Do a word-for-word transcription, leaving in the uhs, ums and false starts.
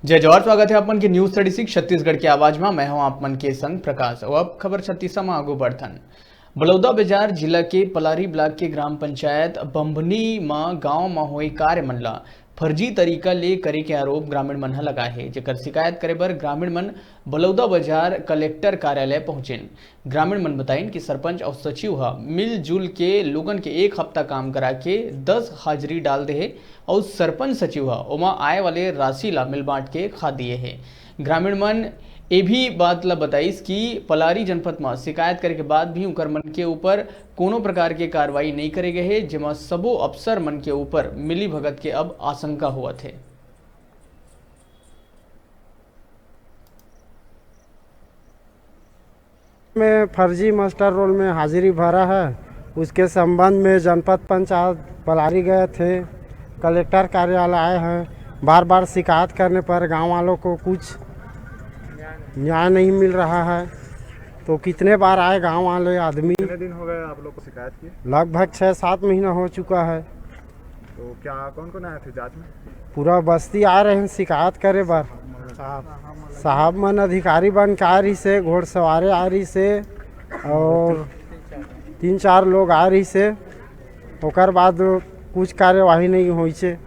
जय जोहार, स्वागत हे आप मन के News Thirty Six छत्तीसगढ़ के आवाज म। मैं हूं आप मन के संग प्रकाश। अउ अब खबर छत्तीसा म आगू बढ़थन। बलौदा बाजार जिला के पलारी ब्लॉक के ग्राम पंचायत बम्भनी म गांव म होए कार्य मन ल फर्जी तरीका ले करे के आरोप ग्रामीण मन ह लगाए हे, जेकर शिकायत करे बर ग्रामीण मन बलौदा बाजार कलेक्टर कार्यालय पहुंचेन। ग्रामीण मन बताइन कि सरपंच अउ सचिव ह मिलजुल के लोगन के एक हफ्ता काम करा के दस हाजिरी डाल दे हे अउ सरपंच सचिव ह ओमा आए वाले राशि ला मिलबांट के खा दिए हे। ग्रामीण मन ए भी बात ला बताइस कि पलारी जनपद म शिकायत करे के बाद भी उंकर मन के ऊपर कोनो प्रकार के कार्रवाई नइ करे गए हे, जेमा सबो अफसर मन के ऊपर मिलीभगत के अब आशंका होवत हे। में फर्जी मास्टर रोल में हाजिरी भरा है, उसके संबंध में जनपद पंचायत पलारी गए थे, कलेक्टर कार्यालय आए हैं। बार बार शिकायत करने पर गांव वालों को कुछ न्याय नहीं मिल रहा है। तो कितने बार आए गांव वाले आदमी। कितने दिन हो गए आप लोग को शिकायत किए? लगभग छः सात महीना हो चुका है। तो क्या, कौन कौन आए थे जांच में? पूरा बस्ती आ रहे हैं शिकायत करे बर। साहब मन अधिकारी बन के आ रही से, घोड़सवारे आ रही से, और तीन चार लोग आ रही से, ओकर बाद कुछ कार्यवाही नहीं होई से।